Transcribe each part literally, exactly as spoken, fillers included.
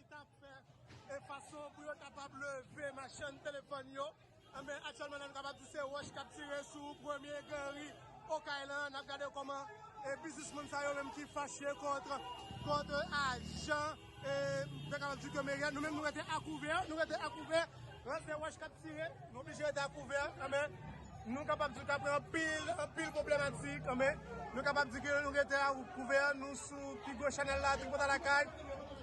T ap fè e fason pou yo kapab leve machann telefòn yo. Enben, aktyèlman la, nou kapab di se wòch k ap tire sou premye granri Okay lan. N ap gade kòman e biznismann sa yo menm ki fache kont, kont ajan, e nou kapab di ke meri a, nou menm nou rete akouvè, nou rete akouvè. Lan se wòch k ap tire, nou oblije rete akouvè, enben, nou kapab di nou ta pran anpil, anpil pwoblematik, enben, nou kapab di ke nou rete akouvè, nou sou pi gwo chanèl la, Tripota Lakay.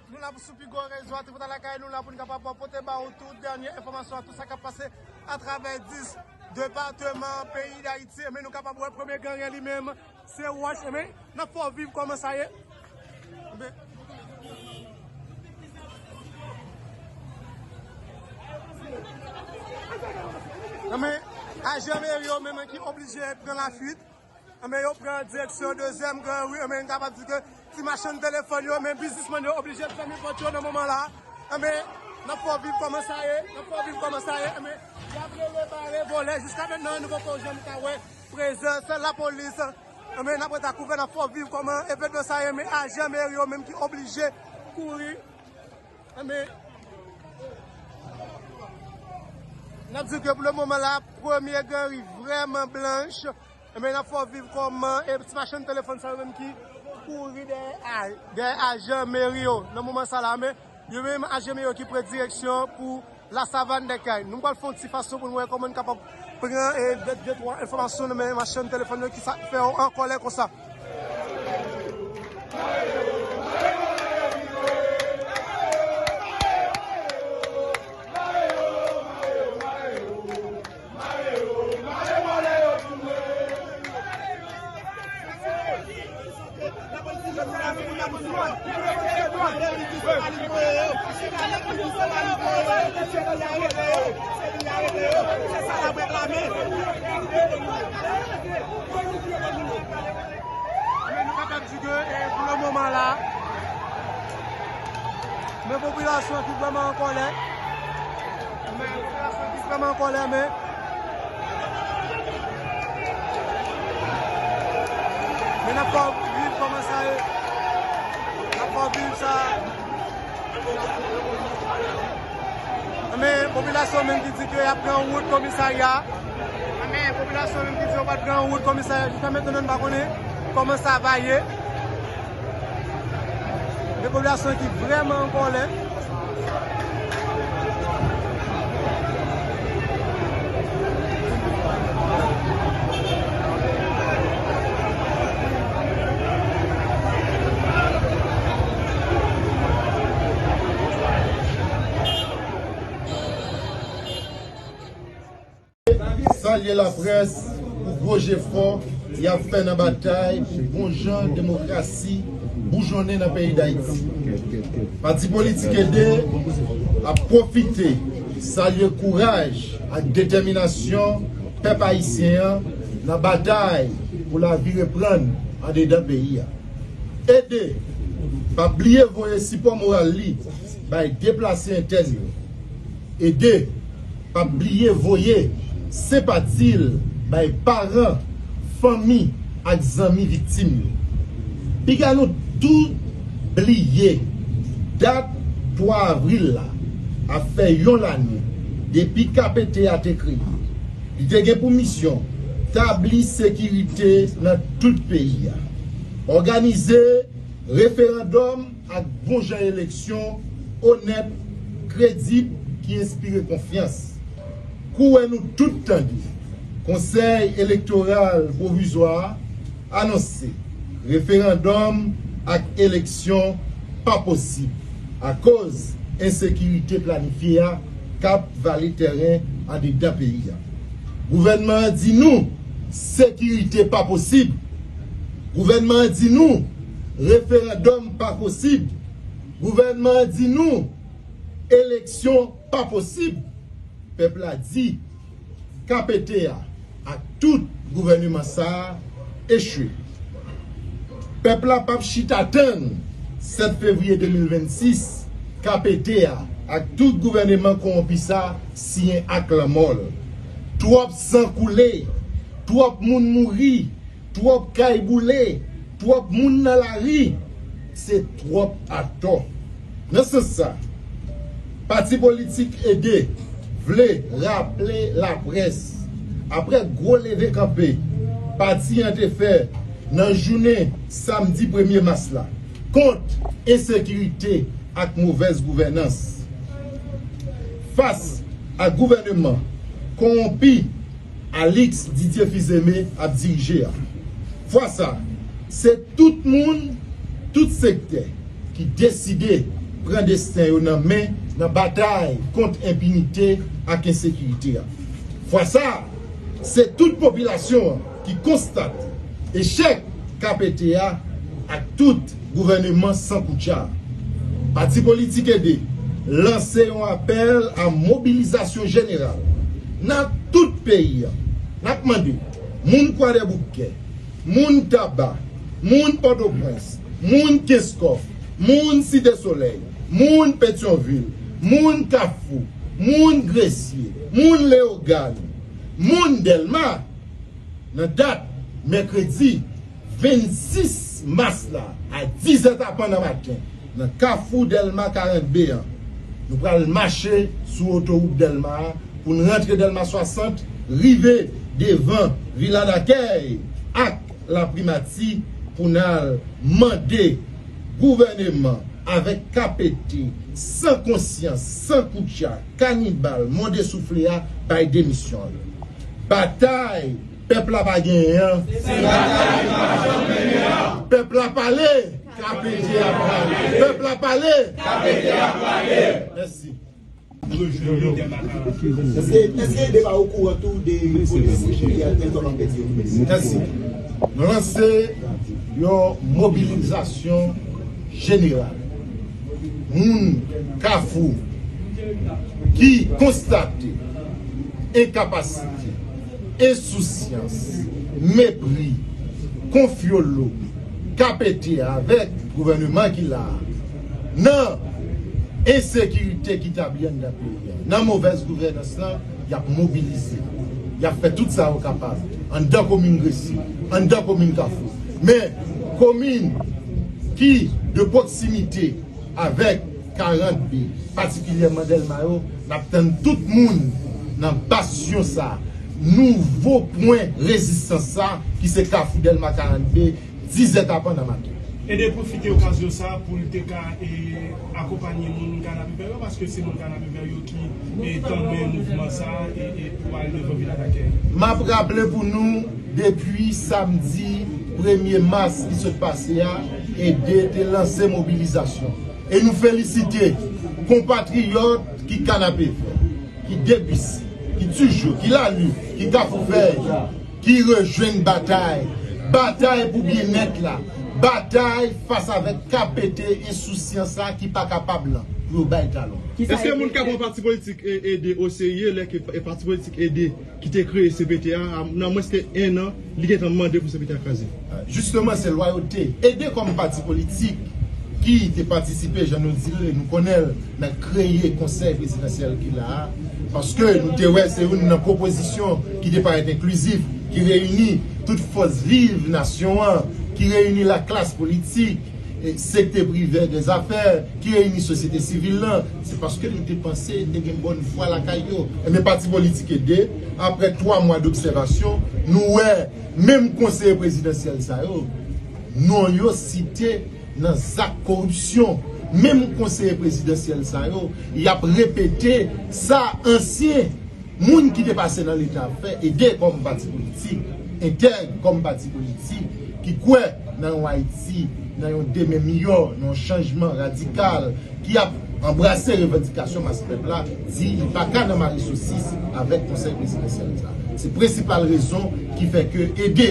Nou la pou sou pi gwo rezo a, Tripota Lakay, nou la pou n kapab pote ba ou tout dènye enfòmasyon a tout sa k ap pase atravè dis depatman peyi Dayiti. Enben, nou kapab wè premye granri li menm, se wòch, enben, n ap fè w viv kòman sa ye. Enben, enben, ajan meri yo menm ki oblije pran lafuit. Enben, yo pran direksyon dezyèm granri. Enben, n kapab di ke ti machann telefòn yo, enben, biznismann yo oblije fèmen pòt yo nan moman la. Enben, n ap fè w viv kòman sa ye, n ap fè w viv kòman sa ye. Enben, y ap rele bare vòlè. Jiska mentnan, nou poko janm ka wè prezans lapolis. Enben, n ap rete akouvè, n ap fè w viv kòman evènman sa ye. Men ajan meri yo menm ki oblije kouri. Enben, n ap di ke pou le moman la, premye granri vrèman blanch. Enben, n ap fè w viv kòman e ti machann telefòn sa yo menm ki kouri dèyè a-, dèyè ajan meri yo nan moman sa la. Enben, yo menm ajan meri yo ki pran direksyon pou Lasavann dè Kay. Nou pral fè yon ti fason pou nou wè kòman n kapab pran e de, de, twa enfòmasyon nan men machann telefòn yo ki sa fè yo an kòlè konsa. Men nou kapab di ke, e, pou le moman la, men popilasyon ki vrèman an kòlè. Men popilasyon ki vrèman an kòlè, men, men n ap fè w viv kòman sa ye. N ap fè w viv sa. Men popilasyon menm ki di ke y ap pran wout komisarya. Men popilasyon menm ki di yo pral pran wout komisarya. Jiska mentnan, nou pa konnen kòman sa va ye. Men popilasyon ki vrèman an kòlè. Salye laprès pou gwo jefò y ap fè nan batay pou bon jan demokrasi boujonnen nan peyi Dayiti. Pati politik Ede ap pwofite salye kouraj ak detèminasyon pèp ayisyen an nan batay pou lavi reprann andedan peyi a. Ede p ap bliye voye sipò moral li bay deplase entèn yo. Ede p ap bliye voye senpati l bay paran, fanmi ak zanmi viktim yo. Piga nou tout bliye, dat twa avril la ap fè yon lane depi K P T a te kreye. Li te gen pou misyon tabli sekirite nan tout peyi a, òganize referandòm ak bon jan eleksyon onèt, kredib, ki enspire konfyans. Kou wè nou tout tande Konsèy Elektoral Pwovizwa a anonse referandòm ak eleksyon pa posib akoz ensekirite planifye a k ap vale tèren andedan peyi a. Gouvènman an di nou sekirite pa posib. Gouvènman an di nou referandòm pa posib. Gouvènman an di nou eleksyon pa posib. Pèp la di K P T a ak tout gouvèneman sa a echwe. Pèp la p ap chita tann sèt fevriye de mil vennsis, K P T a ak tout gouvèneman kowonpi sa a siyen ak lanmò l. Twòp san koule, twòp moun mouri, twòp kay boule, twòp moun nan lari, se twòp atò. Nan sans sa, Pati politik Ede vle raple laprès, apre gwo leve kanpe pati an te fè nan jounen samdi premye mas la kont ensekirite ak movèz gouvènans, fas a gouvèneman kowonpi Alix Didier Fils-Aimé ap dirije a. Fwa sa, se tout moun, tout sektè ki deside pran desten yo nan men nan batay kont enpinite ak ensekirite a. Fwa sa, se tout popilasyon an ki konstate echèk K P T a ak tout gouvèneman san koutcha. Pati politik Ede lanse yon apèl a mobilizasyon jeneral nan tout peyi a. N ap mande moun Kwadèboukè, moun Taba, moun Pòtoprens, moun Kenskòf, moun Site Solèy, moun Petyonvil, moun Kafou, moun Gresye, moun Leyogàn, moun Dèlma, nan dat mèkredi vennsis mas la a dizè tapan nan maten, nan kafou Dèlma karant B an, nou pral mache sou otowout Dèlma a pou n rantre Dèlma swasant, rive devan Vila Dakèy ak Laprimati pou n al mande gouvèneman avèk K P T san konsyans, san koutcha, kanibal, monde soufle a bay demisyon l. Batay pèp la pa genyen an. Se batay ki pa janm mennen an. Pèp la pale, K P T a prale. Pèp la pale, K P T a prale. Mèsi. Èske, èske Ede pa okouran tou de pwoblèm ki a tèt an anpèdi? Mèsi. Nou lanse yon mobilizasyon jeneral. Moun Kafou ki konstate enkapasite, ensousyans, mepri, konfyolo, K P T avèk gouvèneman ki la a, nan ensekirite ki tabli anndan peyi a, nan movèz gouvènans lan, y ap mobilize. Y ap fè tout sa yo kapab anndan komin Gresye, anndan komin Kafou. Men, komin ki de pwoksimite avèk karant B, patikilyèman Dèlma yo, n ap tann tout moun nan basyon sa, nouvo pwen rezistans sa, ki se kafou Dèlma karant B, dizè tapan nan maten. Ede pwofite okazyon sa pou l te ka, e, akonpanye moun Kanapevè yo, paske se moun Kanapevè yo ki, e, tanmen mouvman sa, e, e, pou al devan Vila Dakèy. M ap raple pou nou, depi samdi premye mas ki sot pase a, Ede te lanse mobilizasyon. E nou felisite konpatriyòt ki Kanapevè, ki Debisi, ki Tijo, ki Lalu, ki Kafou Vèy, ki rejwenn batay. Batay pou byennèt la. Batay fas avèk K P T ensousyans la ki pa kapab lan, pou yo bay talon. Èske moun ka pran pati politik e, Ede oserye lè ke e, pati politik Ede ki te kreye C P T a, a, nan mwens ke en an, li gentan mande pou C P T a kraze? Jisteman, se lwayote. Ede kòm pati politik ki te patisipe, jan nou di l, e nou konnen l, nan kreye Konsèy Prezidansyèl ki la a, paske nou te wè se youn nan pwopozisyon ki te parèt enklizif, ki reyini tout fòs viv nasyon an, ki reyini laklas politik, e sektè prive dèzafè, ki reyini sosyete sivil lan, se paske nou te panse te gen bòn fwa lakay yo. Enben, pati politik Ede, apre twa mwa dobsèvasyon, nou wè menm konseye prezidansyèl sa yo, non yo site nan zak koripsyon. Menm konseye prezidansyèl sa yo, y ap repete sa ansyen moun ki te pase nan Leta ap fè. Ede kòm pati politik entèg, kòm pati politik ki kwè nan yon Ayiti, nan yon demen miyò, nan yon chanjman radikal, ki ap anbrase revandikasyon mas pèp la, di li pa ka nan mare sosis avèk Konsèy Prezidansyèl sa. Se prensipal rezon ki fè ke Ede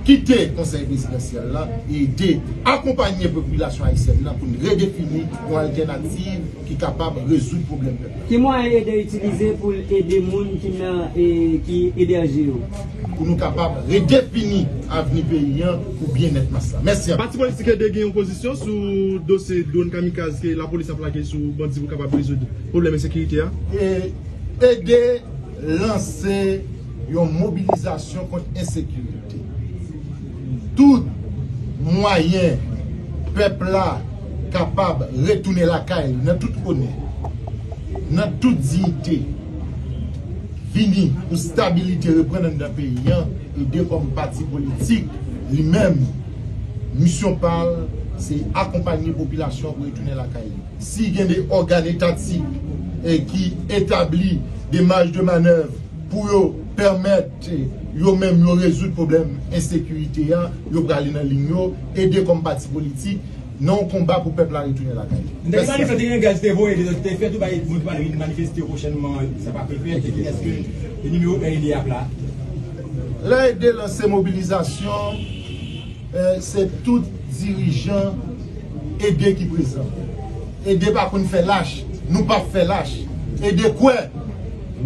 kite Konsèy Prezidansyèl la e Ede akonpanye popilasyon ayisyèn nan pou n redefini yon altènativ ki kapab rezoud pwoblèm pèp la. Ki mwayen Ede itilize pou l ede moun ki nan, e, ki ebèje yo? Pou nou kapab redefini avni peyi an pou byennèt mas la. Mèsi anpil. Pati politik Ede gen yon pozisyon sou dosye dwòn kamikaz ke lapolis ap lage sou bandi pou kapab rezoud pwoblèm ensekirite a? E, Ede lanse yon mobilizasyon kont ensekirite. Tout mwayen pèp la kapab retounen lakay li nan tout onè, Nan tout diyite, vini pou stabilite reprann anndan peyi an, ede kòm pati politik, li menm, misyon pa l, se akonpanye popilasyon pou retounen lakay li. Si gen de ògàn etatik, eh, ki etabli de maj de manèv pou yo pèmèt, eh, yo menm yo rezoud pwoblèm ensekirite a, yo prale nan liy yo, ede kòm pati politik, nan yon konba pou pèp la retounen lakay li. Mèsi. Manifè te gen gaz te voye, te fè tou bay moun ki pral vin manifeste yo pwochènman, sa pa pe fèt, èske nimewo en ede ap la? Lè ede lanse mobilizasyon, eh, se tout dirijan ede ki prezan. Ede pa konn fè lach, nou p ap fè lach. Ede kwè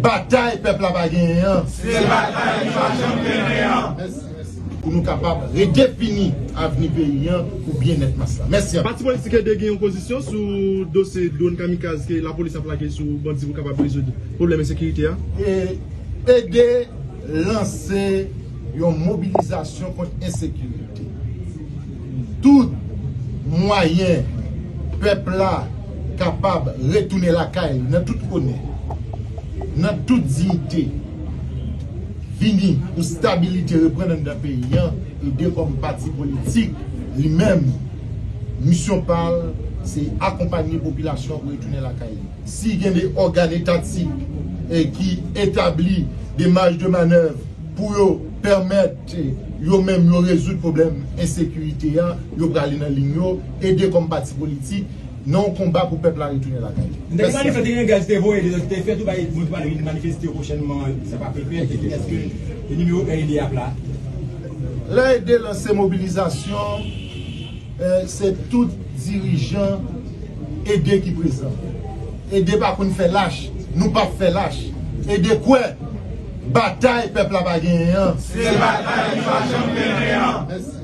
batay pèp la pa genyen an. Se batay ki pa janm mennen an. Mèsi, mèsi. Pou nou kapab redefini avni peyi an pou byennèt mas la. Mèsi anpil. Pati politik ede gen yon pozisyon sou dosye dwòn kamikaz ke lapolis ap lage sou bandi pou kapab rezoud pwoblèm ensekirite a? E ede lanse yon mobilizasyon kont ensekirite. Tout mwayen pèp la kapab retounen lakay li nan tout onè, nan tout diyite, vini pou stabilite reprann anndan peyi an, ede kòm pati politik, li menm, misyon pa l, se akonpanye popilasyon pou retounen lakay li. Si gen de ògàn etatik, eh, ki etabli de maj de manèv pou yo pèmèt, eh, yo menm yo rezoud pwoblèm ensekirite a, yo prale nan liy yo, ede kòm pati politik, nan yon konba pou pèp la retounen lakay li. Mèsi. Manifè te gen gaz te voye, te fè tou bay moun ki pral vin manifeste yo pwochènman, sa pa pe fèt, èske nimewo en ede ap la? Lè ede lanse mobilizasyon, eh, se tout dirijan ede ki prezan. Ede pa konn fè lach, nou p ap fè lach. Ede kwè batay pèp la pa genyen an. Se batay ki pa janm mennen an. Mèsi.